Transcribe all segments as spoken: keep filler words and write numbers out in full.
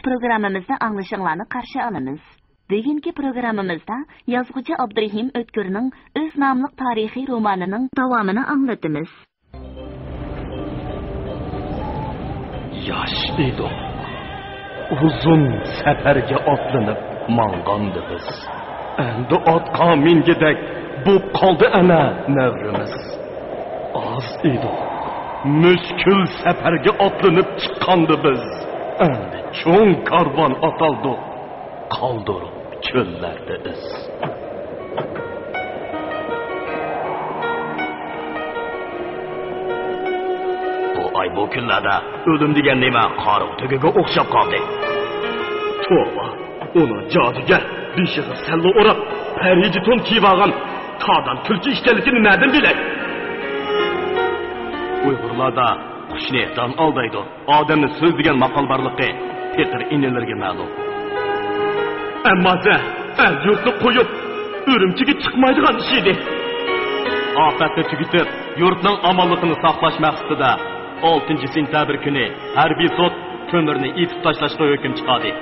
پروگراممىمىزدا ئاڭلىشىڭلارنى قارشى ئالىمىز. بۈگۈنكى پروگراممىمىزدا يازغۇچى ئابدۇرېھىم ئۆتكۈرنىڭ ئۆز ناملىق تارىخىي رومانىنىڭ داۋامىنى ئاڭلىتىمىز. ياش ئىدۇق. ئۇزۇن سەپەرگە ئاتلىنىپ ماڭغاندا بىز. ئەمدى ئاتقا مىنگۈدەك بوپ قالدى ئەنە نەۋرىمىز. ئاز ئىدۇق. مۈشكۈل سەپەرگە ئاتلىنىپ چىققاندا بىز. ئەمدى چوڭ كارۋان ئاتالدۇق. قالدۇرۇپ چۆللەردە ئىز. بۇ ئاي، بۇ كۈنلەردە ئۆلۈم دېگەن نېمە قارىغۇ تۆگىگە ئوخشاپ قالدى. توۋا، ئۇنىڭ جادۇگەر بېشىغا سەللە ئوراپ، پەرىجى تون كىيىۋالغان تادان تۈلكە ئىكەنلىكىنى نەدىن بىلەي؟ ئۇيغۇرلاردا قۇشنى دان ئالدايدۇ. ئادەمنى سۆزلىگەن ماقال بارلىقى پېقىر ئىنىلىرىگە مەلۇم. ئەمما سەن ئەل-يۇرتنى قويۇپ، ئۈرۈمچىگە چىقمايدىغان ئىش ئىدى. ئاپەتنى تۈگىتىپ، يۇرتنىڭ ئامانلىقىنى ساقلاش مەقسىتىدە، ئالتىنچى سېنتەبىر كۈنى ھەربىي سوت تۆمۈرنى ئېتىپ تاشلاشقا ھۆكۈم چىقاردى.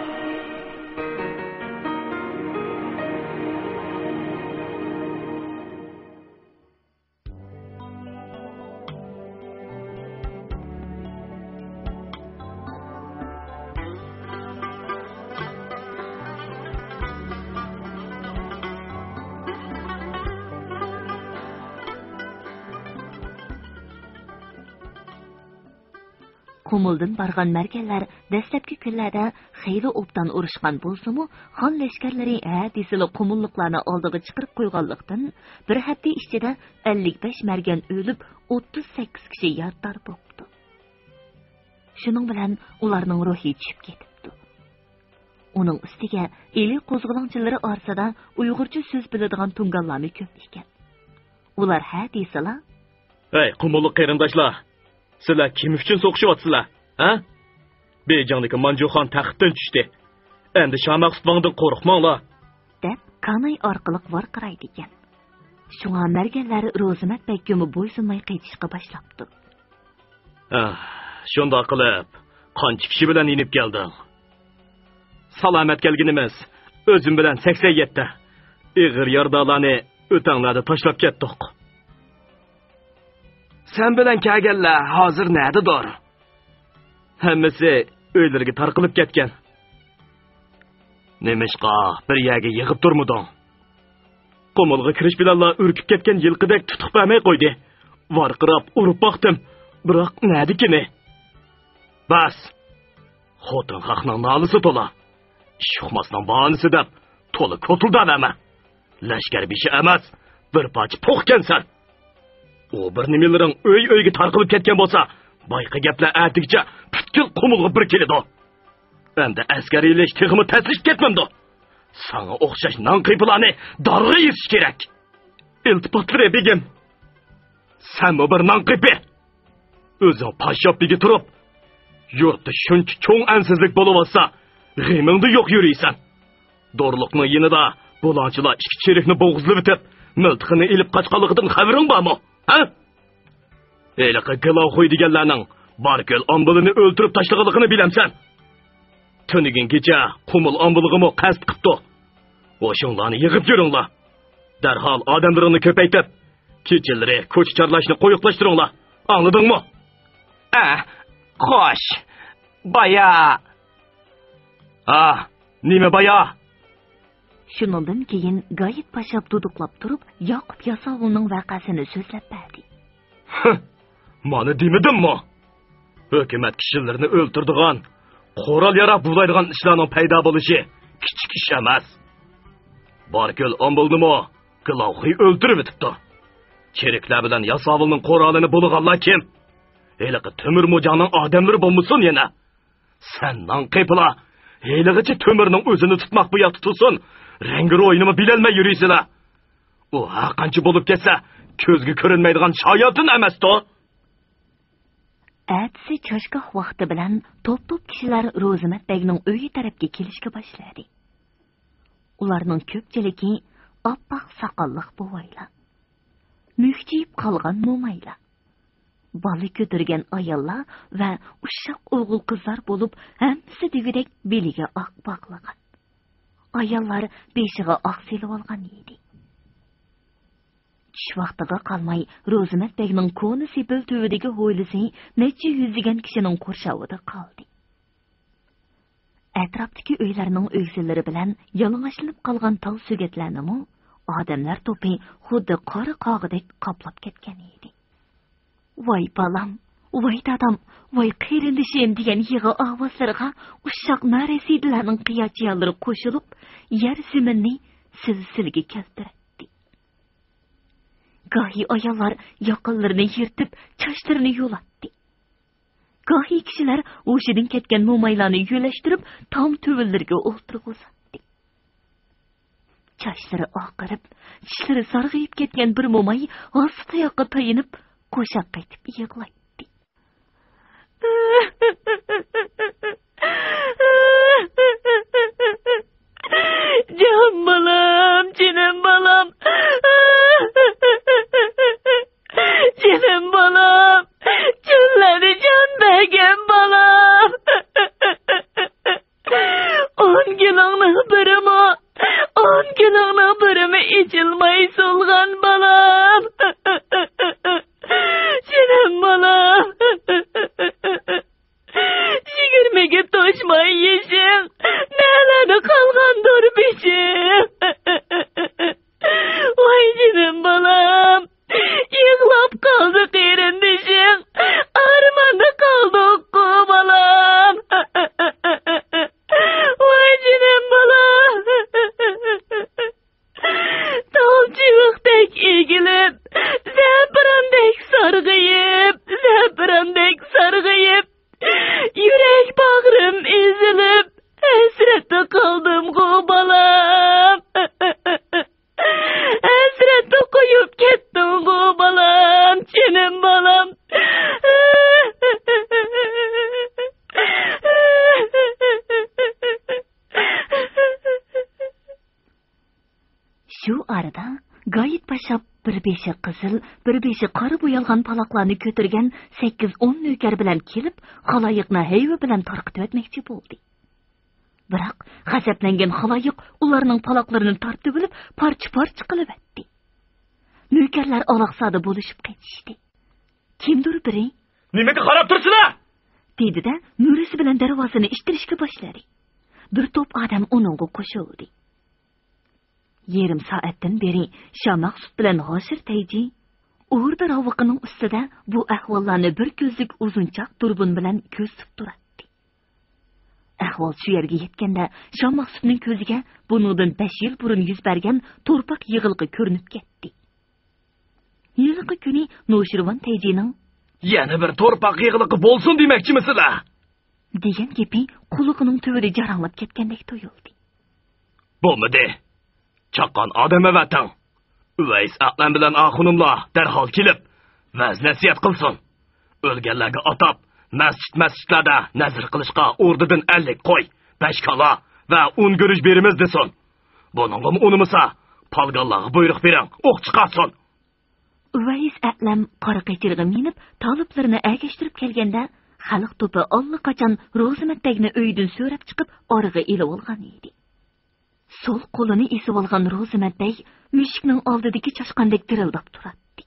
قۇمۇلدىن بارغان مەرگەنلەر دەسلەپكى كۈنلەردە خېلى ئوبدان ئۇرۇشقان بولسىمۇ، خان لەشكەرلىرى ھە دېسىلا قۇمۇللۇقلارنى ئالدىغا چىقىرىپ قويغانلىقتىن، بىر ھەپتە ئىچىدە ئەللىك بەش مەرگەن ئۆلۈپ، ئوتتۇز سەككىز كىشى يارىدار بوپتۇ. شۇنىڭ بىلەن ئۇلارنىڭ روھى چۈشۈپ كېتىپتۇ. ئۇنىڭ ئۈستىگە ئىلى قوزغىلاڭچىلىرى ئارىسىدا ئۇيغۇرچە سۆز بىلىدىغان تۇڭگانلارمۇ كۆپ ئىكەن. ئۇلار ھە دېسىلا، ھەي، قۇمۇللۇق قېرىنداشلار، سىلەر كىم ئۈچۈن سوقۇشۇۋاتىسىلەر، ھە؟ بېيجىڭدىكى مانجۇخان تەختتىن چۈشتى. ئەمدى شامەخسۇت ۋاڭدىن قورقماڭلار، دەپ كاناي ئارقىلىق ۋارقىرايدىكەن. شۇڭا مەرگەنلەر روزىمەت بەگكىمۇ بويسۇنماي قېچىشقا باشلاپتۇ. ئاھ، شۇنداق قىلىپ، قانچە كىشى بىلەن يېنىپ كەلدىڭ؟ سالامەت كەلگىنىمىز ئۆزۈم بىلەن سەكسەن يەتتە. ئېغىر يارىدارلارنى ئۆتەڭلەردە تاشلاپ كەتتۇق. سەن بىلەن كەلگەنلەر ھازىر نەدىدۇر؟ ھەممىسى ئۆيلىرىگە تارقىلىپ كەتكەن. نېمىشقا بىر يەرگە يىغىپ تۇرمىدىڭ؟ قۇمۇلغا كىرىش بىلەنلا ئۈركۈپ كەتكەن يىلقىدەك تۇتۇق بەرمەي قويدى. ۋارقىراپ ئۇرۇپ باقتىم، بىراق نەدىكىنى؟ بەس! خوتۇن خەقنىڭ نالىسى تولا، ئىش ئۇقماسنىڭ باھانىسى دەپ تولا كوتۇلداۋەرمە. لەشكەر بېشى ئەمەس، بىر پارچە پوقكەنسەن. ئۇ بىر نېمىلىرىڭ ئۆي-ئۆيگە تارقىلىپ كەتكەن بولسا، بايىقى گەپلەر ئەتىگىچە پۈتكۈل قۇمۇلغا بىر كېلىدۇ. ئەمدى ئەسكەر ئېلىش تېخىمۇ تەسلىشىپ كەتمەمدۇ؟ ساڭا ئوخشاش نانقېپىلارنى دارغا ئېسىش كېرەك. ئىلتىپاتلىرى بېگىم. سەنمۇ بىر نانقېپى. ئۆزۈڭ پاششاپ بېگى تۇرۇپ، يۇرتتا شۇنچە چوڭ ئەنسىزلىك بولۇۋاتسا، غېمىڭدە يوق يۈرىسەن. دورىلىقنىڭ يېنىدا بۇلاڭچىلار ئىككى چېرىكنى بوغۇزلىۋېتىپ، مىلتىقىنى ئېلىپ قاچقانلىقىدىن خەۋىرىڭ بارمۇ؟ ھە؟ ھېلىقى گىلاۋخۇي دېگەنلەرنىڭ باركۆل ئامبىلىنى ئۆلتۈرۈپ تاشلىغانلىقىنى بىلەمسەن؟ تۈنۈگۈن كېچە قۇمۇل ئامبىلىغىمۇ قەست قىپتۇ. ھوشۇڭلارنى يىغىپ يۈرۈڭلار. دەرھال ئادەملىرىڭنى كۆپەيتىپ، كېچىلىرى كوچا چارلاشنى قويۇقلاشتۇرۇڭلار. ئاڭلىدىڭمۇ؟ ئە، خوش. بايا. ھا، نېمە بايا؟ شۇنىڭدىن كېيىن گايىت پاشا دۇدۇقلاپ تۇرۇپ، ياقۇپ ياساۋۇلنىڭ ۋەقەسىنى سۆزلەپ بەردى. ھە، مانا دېمىدىممۇ؟ ھۆكۈمەت كىشىلىرىنى ئۆلتۈرىدىغان، قورال-ياراغ بۇلايدىغان ئىشلارنىڭ پەيدا بولۇشى كىچىك ئىش ئەمەس. باركۆل ئامبىلنىمۇ گىلاۋخۇي ئۆلتۈرۈۋېتىپتۇ. چېرىكلەر بىلەن ياساۋۇلنىڭ قورالىنى بۇلىغانلار كىم؟ ھېلىقى تۆمۈر موجاڭنىڭ ئادەملىرى بولمىسۇن يەنە؟ سەن نانقېپىلا ھېلىغىچە تۆمۈرنىڭ ئۆزىنى تۇتماق بۇ ياقتا تۇرسۇن، رەڭگى روھىنىمۇ بىلەلمەي يۈرىسىلە. ئۇ ھەرقانچە بولۇپ كەتسە، كۆزگە كۆرۈنمەيدىغان شاياتىن ئەمەستۇ؟ ئەتىسى چاشگاھ ۋاقتى بىلەن توپ-توپ كىشىلەر روزىمەت بەگنىڭ ئۆيى تەرەپكە كېلىشكە باشلىدى. ئۇلارنىڭ كۆپچىلىكى ئاپئاق ساقاللىق بوۋايلار، مۈكچىيىپ قالغان مومايلار. بالا كۆتۈرگەن ئاياللار ۋە ئۇششاق ئوغۇل-قىزلار بولۇپ، ھەممىسى دېگۈدەك بېلىگە ئاق باغلىغان. ئاياللار بېشىغا ئاق سېلىۋالغان ئىدى. چۈش ۋاقتىغا قالماي، روزىمەت بەگنىڭ كونا سېپىل تۈۋىدىكى ھويلىسى نەچچە يۈزلىگەن كىشىنىڭ قورشاۋىدا قالدى. ئەتراپتىكى ئۆيلەرنىڭ ئۆگزىلىرى بىلەن يالىڭاچلىنىپ قالغان تاغ سۆگەتلەرنىمۇ ئادەملەر توپى خۇددى قارا قاغىدەك قاپلاپ كەتكەن ئىدى. «ۋاي بالام، ۋاي دادام، ۋاي قېرىندىشىم» دېگەن يىغا ئاۋازلىرىغا ئۇششاق نارەسىدىلەرنىڭ قىيا-چىيالىرى قوشۇلۇپ، يەر زېمىننى زىلزىلىگە كەلتۈرەتتى. گاھى ئاياللار ياقىلىرىنى يىرتىپ، چاچلىرىنى يۇلاتتى. گاھى كىشىلەر ھوشىدىن كەتكەن مومايلارنى يۆلەشتۈرۈپ، تام تۈۋىلىرىگە ئولتۇرغۇزاتتى. چاچلىرى ئاقىرىپ، چىشلىرى سارغىيىپ كەتكەن بىر موماي ھاسا تاياققا تايىنىپ، قوشاق قېتىپ يىغلايتتى. جان بالام، جېنىم بالام. جېنىم بالام، چۆللەردە جان بەرگەن بالام. ئون كۈنۈڭنىڭ بىرىمۇ، ئون كۈنۈڭنىڭ بىرىمۇ ئېچىلماي سولغان بالام. جېنىم بالام. يىگىرمىگە توشماي يېشىڭ، نەلەردە قالغاندۇر بېشىڭ؟ ۋاي جېنىم بالام، يىغلاپ قالدى قېرىندىشىڭ، ئارماندا قالدۇققۇ بالام. ۋاي جېنىم بالام. تال چىۋىقتەك ئېگىلىپ، زەپىراندەك سارغىيىپ، زەپىراندەك سارغىيىپ، يۈرەك باغرىم ئېزىلىپ، ھەسرەتتە قالدىمغۇ بالام. ھەسرەتتە قويۇپ كەتتىڭغۇ بالام، جېنىم بالام. شۇ ئارىدا گايىت باشلاپ بىر بېشى قىزىل، بىر بېشى قارا بويالغان پالاقلارنى كۆتۈرگەن سەككىز-ئون نۆكەر بىلەن كېلىپ، خالايىقنى ھەيۋە بىلەن تارقىتىۋەتمەكچى بولدى. بىراق غەزەپلەنگەن خالايىق ئۇلارنىڭ پالاقلىرىنى تارتىۋېلىپ، پارچە-پارچە قىلىۋەتتى. نۆكەرلەر ئالاقسادا بولۇشۇپ قېتىشتى. كىمدۇر بىرى، «نېمىگە قاراپ تۇرسىلەر؟» دېدى-دە، مۈرىسى بىلەن دەرۋازىنى ئىتتىرىشكە باشلىدى. بىر توپ ئادەم ئۇنىڭغا قوشۇلدى. يېرىم سائەتتىن بېرى شاماقسۇت بىلەن ھاشىر تەيجى ئوردا راۋىقىنىڭ ئۈستىدە بۇ ئەھۋاللارنى بىر كۆزلۈك ئۇزۇنچاق دۇربۇن بىلەن كۆزىتىپ تۇراتتى. ئەھۋال شۇ يەرگە يەتكەندە، شاماقسۇتنىڭ كۆزىگە بۇنىڭدىن بەش يىل بۇرۇن يۈز بەرگەن تورپاق يىغىلىقى كۆرۈنۈپ كەتتى. ھېلىقى كۈنى نوشىرۋان تەيجىنىڭ، «يەنە بىر تورپاق يىغىلىقى بولسۇن دېمەكچىمىسىلەر؟» دېگەن گېپى قۇلىقىنىڭ تۈۋىدە جاراڭلاپ كەتكەندەك تۇيۇلدى. «بولمىدى. چاققان ئادەم ئەۋەتىڭ. ئۇۋەيس ئەقلەم بىلەن ئاخۇنۇملار دەرھال كېلىپ، ۋەز-نەسىھەت قىلسۇن. ئۆلگەنلەرگە ئاتاپ، مەسچىت-مەسچىتلەردە نەزىر قىلىشقا ئوردىدىن ئەللىك قوي، بەش كالا ۋە ئۇن گۈرۈچ بېرىمىز دېسۇن. بۇنىڭغىمۇ ئۇنىمىسا، پالگانلارغا بۇيرۇق بېرىڭ، ئوق چىقارسۇن.» ئۇۋەيس ئەقلەم قارا قېچىرغا مىنىپ، تالىپلىرىنى ئەگەشتۈرۈپ كەلگەندە، خەلق توپى ئاللىقاچان روزىمەت بەگنى ئۆيىدىن سۆرەپ چىقىپ، ئارىغا ئېلىۋالغان ئىدى. سول قولىنى ئېسىۋالغان روزىمەت بەگ مۈشۈكنىڭ ئالدىدىكى چاشقاندەك دىرىلداپ تۇراتتى.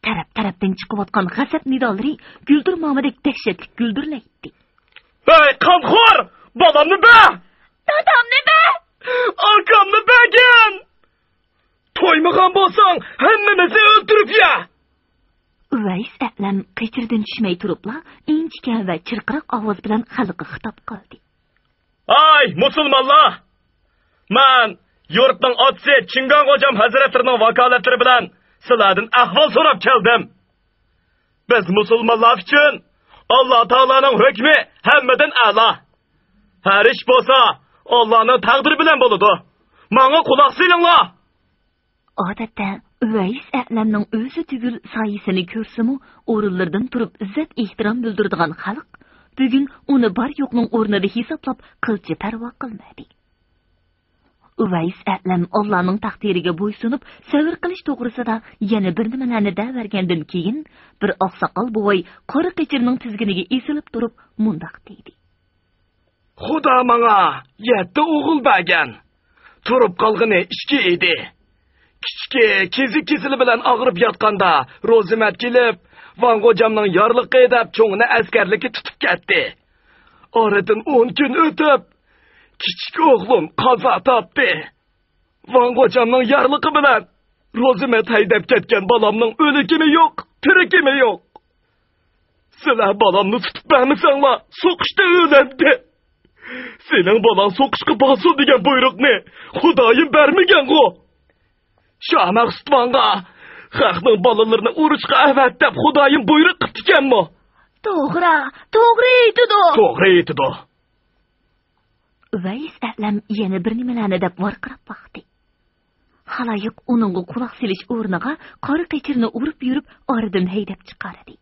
تەرەپ-تەرەپتىن چىقىۋاتقان غەزەپ نىدالىرى گۈلدۈرمامىدەك دەھشەتلىك گۈلدۈرلەيتتى. «ھەي، قانخور! بالامنى بەر! دادامنى بەر! ئاكامنى بەرگىن! تويمىغان بولساڭ، ھەممىمىزنى ئۆلتۈرۈپ يە!» ئۇۋەيس ئەقلەم قېچىردىن چۈشمەي تۇرۇپلا، ئىنچىكە ۋە چىرقىراق ئاۋاز بىلەن خەلققە خىتاب قىلدى. «ھەي، مۇسۇلمانلار! مەن يۇرتنىڭ ئاتىسى چىڭگاڭ غوجام ھەزرەتلىرىنىڭ ۋاكالەتلىرى بىلەن سىلەردىن ئەھۋال سوراپ كەلدىم. بىز مۇسۇلمانلار ئۈچۈن ئاللا تائالانىڭ ھۆكمى ھەممىدىن ئەلا. ھەر ئىش بولسا ئاللانىڭ تەقدىرى بىلەن بولىدۇ. ماڭا قۇلاق سېلىڭلار!» ئادەتتە ئۇۋەيس ئەلەمنىڭ ئۆزى تۈگۈل سايىسىنى كۆرسىمۇ ئورۇنلىرىدىن تۇرۇپ ئىززەت ئېھتىرام بىلدۈرىدىغان خەلق بۈگۈن ئۇنى بار يوقنىڭ ئورنىدا ھېسابلاپ قىلچە پەرۋا قىلمىدى. ئۇۋەيس ئەلەم ئاللانىڭ تەقدىرىگە بويسۇنۇپ، سەۋر قىلىش توغرىسىدا يەنە بىر نېمىلەرنى دەۋەرگەندىن كېيىن، بىر ئاقساقال بوۋاي قارا قېچىرنىڭ تىزگىنىگە ئېسىلىپ تۇرۇپ مۇنداق دېدى: «خۇدا ماڭا يەتتە ئوغۇل بەرگەن. تۇرۇپ قالغىنى ئىككى ئىدى. كىچىكى كېزىك كېسىلى بىلەن ئاغرىپ ياتقاندا، روزىمەت كېلىپ، ۋاڭ غوجامنىڭ يارلىقى دەپ چوڭىنى ئەسكەرلىككە تۇتۇپ كەتتى. ئارىدىن ئون كۈن ئۆتۈپ، كىچىك ئوغلۇم قازا تاپتى. ۋاڭ غوجامنىڭ يارلىقى بىلەن روزىمەت ھەيدەپ كەتكەن بالامنىڭ ئۆلۈكىمۇ يوق، تىرىكىمۇ يوق. سىلەر بالامنى تۇتۇپ بەرمىسەڭلار، سوقۇشتا ئۆلەمدى. سېنىڭ بالاڭ سوقۇشقا بارسۇن دېگەن بۇيرۇقنى خۇدايىم بەرمىگەنغۇ؟ شاھ مەخسۇت ۋاڭغا خەقنىڭ بالىلىرىنى ئۇرۇشقا ئەۋەت دەپ خۇدايىم بۇيرۇق قىپتىكەنمۇ؟» «توغرا، توغرا ئېيتىدۇ.» «توغرا ئېيتىدۇ.» ۋەيس ئەلەم يەنە بىر نېمىلەرنى دەپ ۋارقىراپ باقتى. خالايىق ئۇنىڭغا قۇلاق سېلىش ئورنىغا قارا قېچىرنى ئۇرۇپ يۈرۈپ، ئارىدىن ھەيدەپ چىقاردى.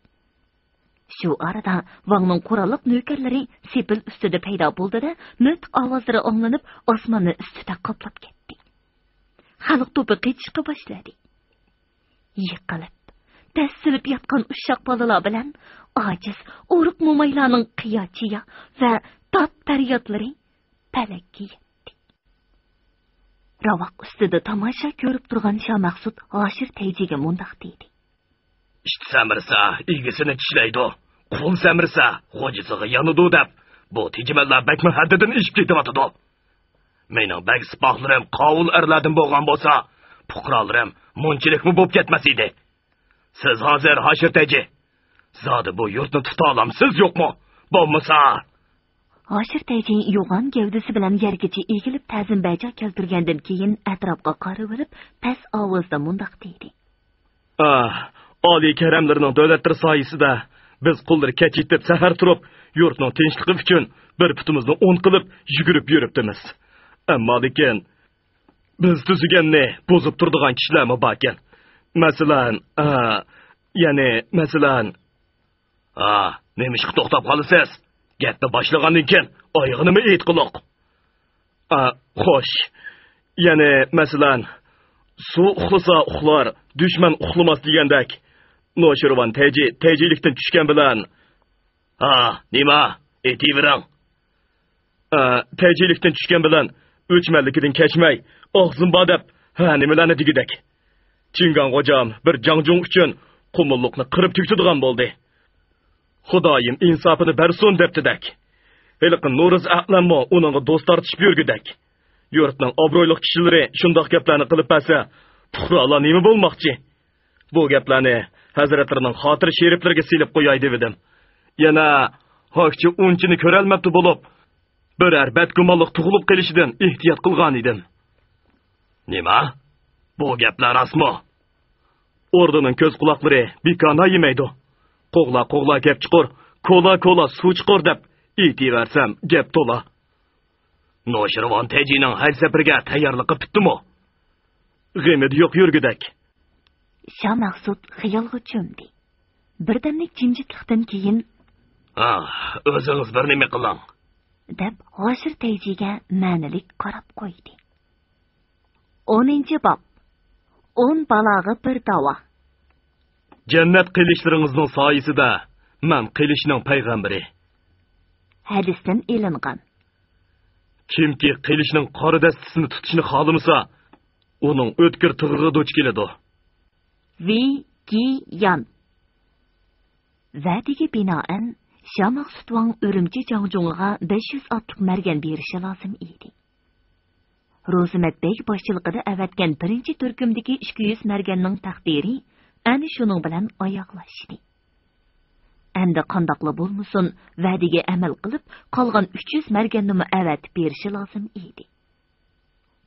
شۇ ئارىدا ۋاڭنىڭ قوراللىق نۆكەرلىرى سېپىل ئۈستىدە پەيدا بولدى-دە، مىلتىق ئاۋازلىرى ئاڭلىنىپ، ئاسماننى ئۈستىدە قاپلاپ كەتتى. خەلق توپى قېچىشقا باشلىدى. يىقىلىپ، دەسسىلىپ ياتقان ئۇششاق بالىلار بىلەن ئاجىز، ئورۇق مومايلارنىڭ قىيا-چىيا ۋە داد-پەريادلىرى پەلەككە يەتتى. راۋاق ئۈستىدە تاماشا كۆرۈپ تۇرغان شامەخسۇت ھاشىر تەيجىگە مۇنداق دېدى: «ئىت سەمرىسە، ئىگىسىنى چىشلەيدۇ. قۇل سەمرىسە، غوجىسىغا يانىدۇ دەپ، بۇ تېجىمەنلەر بەكمۇ ھەددىدىن ئېشىپ كېتىۋاتىدۇ. مېنىڭ بەگ سىپاھلىرىم قاۋۇل ئەرلەردىن بولغان بولسا، پۇقرالىرىم مۇنچىلىكمۇ بولۇپ كەتمەس ئىدى. سىز ھازىر ھاشىر تەيجى، زادى بۇ يۇرتنى تۇتالامسىز يوقمۇ؟ بولمىسا...» ھاشىر تەيجى يوغان گەۋدىسى بىلەن يەرگىچە ئېگىلىپ تەزىم بەجا كەلتۈرگەندىن كېيىن، ئەتراپقا قارىۋېلىپ، پەس ئاۋازدا مۇنداق دېدى: «ئاھ، ئالىي كەرەملىرىنىڭ دۆلەتلىرى سايىسىدا بىز قۇللىرى كەچ يېتىپ، سەھەر تۇرۇپ، يۇرتنىڭ تىنچلىقى ئۈچۈن بىر پۇتىمىزنى ئون قىلىپ يۈگۈرۈپ يۈرۈپتىمىز. ئەمما لېكىن بىز تۈزىگەننى بۇزۇپ تۇرىدىغان كىشىلەرمۇ باركەن. مەسىلەن، ئا، يەنى، مەسىلەن...» «ھا، نېمىشقا توختاپ قالىسىز؟ گەپنى باشلىغاندىن كېيىن ئايىغىنىمۇ ئېيتقۇلۇق.» «ئا، خوش. يەنى، مەسىلەن، سۇ ئۇخلىسا ئۇخلار، دۈشمەن ئۇخلىماس دېگەندەك، نوشىرۋان تەيجى تەيجىلىكتىن چۈشكەن بىلەن...» «ھا، نېمە؟ ئېيتىۋېرىڭ.» «ئا، تەيجىلىكتىن چۈشكەن بىلەن ئۆچمەنلىكىدىن كەچمەي، ئاغزىم بار دەپ ھە نېمىلەرنى دېگۈدەك. چىڭگاڭ غوجام بىر جاڭجۇڭ ئۈچۈن قۇمۇللۇقنى قىرىپ تۈگىتىدىغان بولدى. خۇدايىم ئىنساپىنى بەرسۇن دەپتىدەك. ھېلىقى نورۇز ئەلەممۇ ئۇنىڭغا دوست تارتىشىپ يۈرگۈدەك. يۇرتنىڭ ئابرۇيلۇق كىشىلىرى شۇنداق گەپلەرنى قىلىپ بەرسە، پۇقرالار نېمە بولماقچى؟ بۇ گەپلەرنى ھەزرەتلىرىنىڭ خاتىرە شېرىپلىرىگە سېلىپ قوياي دېۋىدىم. يەنە ھاكچى ئۇنچىنى كۆرەلمەپتۇ بولۇپ، بىرەر بەدگۇمانلىق تۇغۇلۇپ قېلىشىدىن ئېھتىيات قىلغانىدىم.» «نېمە؟ بۇ گەپلەر راستمۇ؟» «ئوردىنىڭ كۆز قۇلاقلىرى بىكار نان يېمەيدۇ. قوغلا قوغلا گەپ چۇقۇر، كولا كولا سۇ چۇقۇر دەپ ئېيتىۋەرسەم گەپ تولا.» «نوشىرۋان تەيجىنىڭ ھەج سەپىرىگە تەييارلىقى پۈتتىمۇ؟» «غېمىدە يوق يۈرگۈدەك.» شامەخسۇت خىيالغا چۆمدى. بىردەملىك جىمجىتلىقتىن كېيىن، «ھا، ئۆزىڭىز بىر نېمە قىلىڭ.» دەپ، ھاشىر تەيجىگە مەنىلىك قاراپ قويدى. ئونىنچى باب. ئون بالاغا بىر داۋا. «جەننەت قىلىچلىرىڭىزنىڭ سايىسىدە مەن قىلىچنىڭ پەيغەمبىرى.» ھەدىستىن ئېلىنغان. «كىمكى قىلىچنىڭ قارا دەستىسىنى تۇتۇشنى خالىمىسا، ئۇنىڭ ئۆتكۈر تىغىغا دۇچ كېلىدۇ.» ۋېي گىيان. ۋەدىگە بىنائەن، شامەخسۇت ۋاڭ ئۈرۈمچى جاڭجۇڭىغا بەش يۈز ئاتلىق مەرگەن بېرىشى لازىم ئىدى. روزىمەت بەگ باشچىلىقىدا ئەۋەتكەن بىرىنچى تۈركۈمدىكى ئىككى يۈز مەرگەننىڭ تەقدىرى ئەنە شۇنىڭ بىلەن ئاياغلاشتى. ئەمدى قانداقلا بولمىسۇن، ۋەدىگە ئەمەل قىلىپ، قالغان ئۈچ يۈز مەرگەننىمۇ ئەۋەتىپ بېرىشى لازىم ئىدى.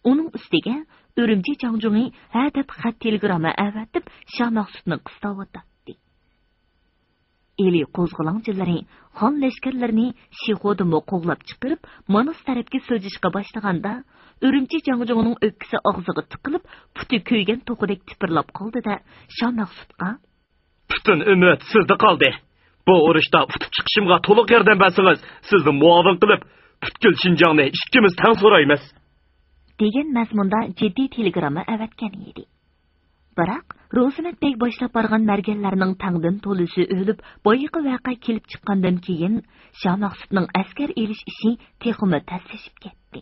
ئۇنىڭ ئۈستىگە ئۈرۈمچى جاڭجۇڭى ھە دەپ خەت تېلېگرامما ئەۋەتىپ، شامەخسۇتنى قىستاۋاتاتتى. ئىلى قوزغىلاڭچىلىرى خان لەشكەرلىرىنى شىخودىنمۇ قوغلاپ چىقىرىپ، ماناس تەرەپكە سىلجىشقا باشلىغاندا، ئۈرۈمچى جاڭجۇڭىنىڭ ئۆپكىسى ئاغزىغا تىقىلىپ، پۇتى كۆيگەن توخۇدەك تىپىرلاپ قالدى-دە، شامەخسۇتقا: «پۈتۈن ئۈمىد سىزدە قالدى. بۇ ئۇرۇشتا ئۇتۇپ چىقىشىمغا تولۇق ياردەم بەرسىڭىز، سىزنى مۇئاۋىن قىلىپ، پۈتكۈل شىنجاڭنى ئىككىمىز تەڭ سورايمىز.» دېگەن مەزمۇندا جىددىي تېلېگرامما ئەۋەتكەن ئىدى. بىراق، روزىمەت بەگ باشلاپ بارغان مەرگەنلەرنىڭ تەڭدىن تولىسى ئۆلۈپ، بايىقى ۋەقە كېلىپ چىققاندىن كېيىن، شامەخسۇتنىڭ ئەسكەر ئېلىش ئىشى تېخىمۇ تەسلىشىپ كەتتى.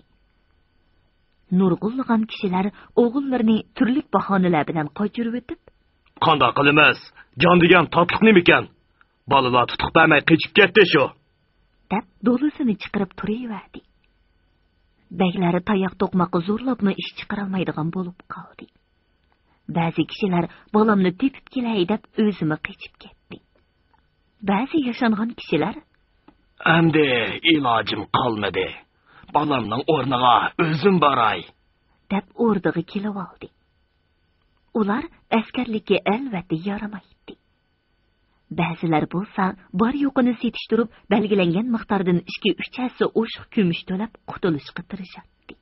نۇرغۇنلىغان كىشىلەر ئوغۇللىرىنى تۈرلۈك باھانىلەر بىلەن قاچۇرۇۋېتىپ، «قانداق قىلىمىز؟ جان دېگەن تاتلىق نېمىكەن؟ بالىلار تۇتۇق بەرمەي قېچىپ كەتتى شۇ!» دەپ، دولىسىنى چىقىرىپ تۇرۇۋەردى. بەگلەر تاياق توقماققا زورلاپمۇ ئىش چىقىرالمايدىغان بولۇپ قالدى. بەزى كىشىلەر بالامنى تېپىپ كېلەي دەپ ئۆزىمۇ قېچىپ كەتتى. بەزى ياشانغان كىشىلەر، «ئەمدى ئىلاجىم قالمىدى. بالامنىڭ ئورنىغا ئۆزۈم باراي» دەپ ئوردىغا كېلىۋالدى. ئۇلار ئەسكەرلىككە ئەلۋەتتە يارىمايتتى. بەزىلەر بولسا بار يوقىنى سېتىشتۇرۇپ، بەلگىلەنگەن مىقداردىن ئىككى، ئۈچ ھەسسە ئوشۇق كۈمۈش تۆلەپ قۇتۇلۇشقا تىرىشاتتى.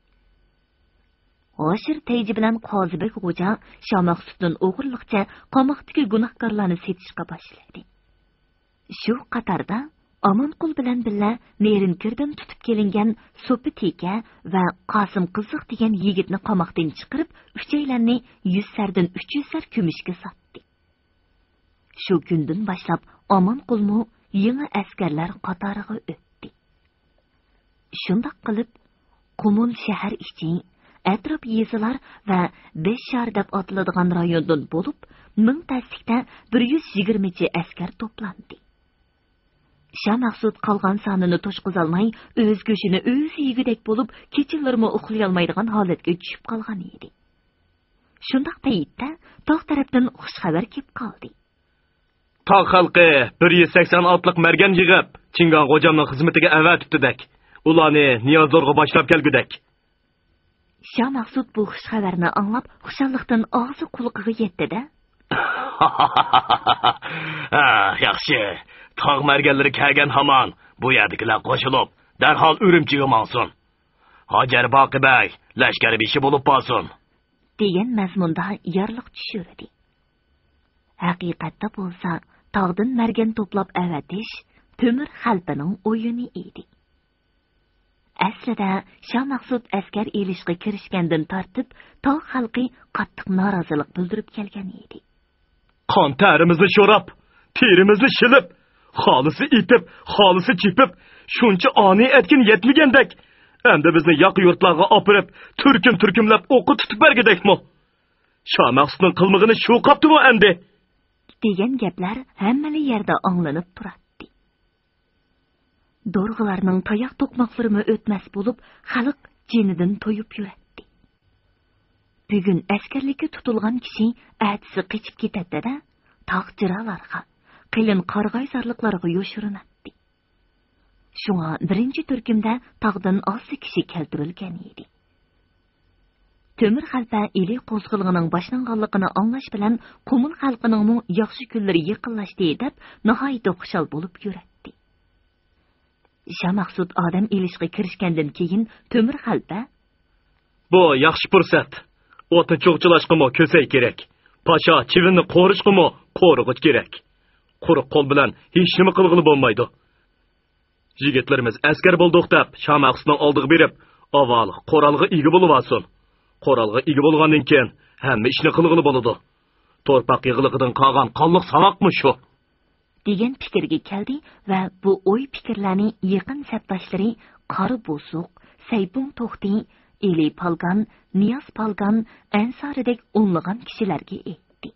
ھاشىر تەيجى بىلەن قازىبېگ غوجا شامەخسۇتتىن ئوغرىلىقچە قاماقتىكى گۇناھكارلارنى سېتىشقا باشلىدى. شۇ قاتاردا ئامانقۇل بىلەن بىللە نېرىنكىردىن تۇتۇپ كېلىنگەن سوپى تېكە ۋە قاسىم قىزىق دېگەن يىگىتنى قاماقتىن چىقىرىپ، ئۈچەيلەننى يۈز سەردىن ئۈچ يۈز سەر كۈمۈشكە ساتتى. شۇ كۈندىن باشلاپ ئامانقۇلمۇ يېڭى ئەسكەرلەر قاتارىغا ئۆتتى. شۇنداق قىلىپ، قۇمۇل شەھەر ئىچى، ئەتراپ يېزىلار ۋە بەش شار دەپ ئاتىلىدىغان رايوندىن بولۇپ، مىڭ تەسلىكتە بىر يۈز يىگىرمىچە ئەسكەر توپلاندى. شاھ مەخسۇت قالغان سانىنى توشقۇزالماي، ئۆز گۆشىنى ئۆزى يېگۈدەك بولۇپ، كېچىلىرىمۇ ئۇخلىيالمايدىغان ھالەتكە چۈشۈپ قالغان ئىدى. شۇنداق پەيتتە تاغ تەرەپتىن خۇش خەۋەر كېلىپ قالدى. تاغ خەلقى بىر يۈز سەكسەن ئاتلىق مەرگەن يىغىپ، چىڭگان غوجامنىڭ خىزمىتىگە ئەۋەتىپتىدەك. ئۇلارنى نىيازدورغا باشلاپ كەلگۈدەك. شاھ مەخسۇت بۇ خۇش خەۋەرنى ئاڭلاپ، خۇشاللىقتىن ئاغزى قۇلىقىغا يەتتى-دە. ھە، ياخشى. تاغ مەرگەنلىرى كەلگەن ھامان، بۇ يەردىكىلەر قوشۇلۇپ، دەرھال ئۈرۈمچىگە ماڭسۇن. ھاجەر باقى بەگ لەشكەر بېشى بولۇپ بارسۇن. دېگەن مەزمۇندا يارلىق چۈشۈردى. ھەقىقەتتە بولسا، تاغدىن مەرگەن توپلاپ ئەۋەتىش تۆمۈر خەلپىنىڭ ئويۇنى ئىدى. ئەسلىدە، شاھ مەخسۇت ئەسكەر ئېلىشقا كىرىشكەندىن تارتىپ، تاغ خەلقى قاتتىق نارازىلىق بىلدۈرۈپ كەلگەن ئىدى. قان تەرىمىزنى شوراپ، تېرىمىزنى شىلىپ، خالىسا ئېتىپ، خالىسا چېپىپ، شۇنچە ئانىي ئەتكىن يەتمىگەندەك، ئەمدى بىزنى ياقا يۇرتلارغا ئاپىرىپ، تۈركۈم-تۈركۈملەپ ئوققا تۇتۇپ بەرگۈدەكمۇ؟ شاھ مەخسۇتنىڭ قىلمىغىنى شۇ قاپتىمۇ ئەمدى؟ دېگەن گەپلەر ھەممىلا يەردە ئاڭلىنىپ تۇراتتى. دورغىلارنىڭ تاياق توقماقلىرىمۇ ئۆتمەس بولۇپ، خەلق جېنىدىن تويۇپ يۈرەتتى. بۈگۈن ئەسكەرلىككە تۇتۇلغان كىشى ئەتىسى قېچىپ كېتەتتى-دە، تاغ جىرالارغا، قېلىن قارىغايزارلىقلارغا يوشۇرۇناتتى. شۇڭا بىرىنچى تۈركۈمدە تاغدىن ئازلا كىشى كەلتۈرۈلگەن ئىدى. تۆمۈر خەلپە ئىلى قوزغىلىڭىنىڭ باشلانغانلىقىنى ئاڭلاش بىلەن، قۇمۇل خەلقىنىڭمۇ ياخشى كۈنلىرى يېقىنلاشتى دەپ، ناھايىتى خۇشال بولۇپ يۈرەتتى. شاھ مەخسۇت ئادەم ئېلىشقا كىرىشكەندىن كېيىن، تۆمۈر خەلپە، بۇ ياخشى پۇرسەت. ئوتنى چۇغچىلاشقىمۇ كۆسەي كېرەك. پاشا چىۋىننى قورۇشقىمۇ قورۇغۇچ كېرەك. قۇرۇق قول بىلەن ھېچنېمە قىلغىلى بولمايدۇ. يىگىتلىرىمىز ئەسكەر بولدۇق دەپ، شاھ مەخسۇتنىڭ ئالدىغا بېرىپ، ئاۋۋال قورالغا ئىگە بولۇۋالسۇن. قورالغا ئىگە بولغاندىن كېيىن، ھەممە ئىشنى قىلغىلى بولىدۇ. تورپاق يىغىلىقىدىن قالغان قانلىق ساۋاقمۇ شۇ. دېگەن پىكىرگە كەلدى ۋە بۇ ئوي-پىكىرلەرنى يېقىن سەپداشلىرى قارا بوسۇق، سەيپۇڭ توختى، ئېلى پالگان، نىياز پالگان، ئەنسارىدەك ئونلىغان كىشىلەرگە ئېيتتى.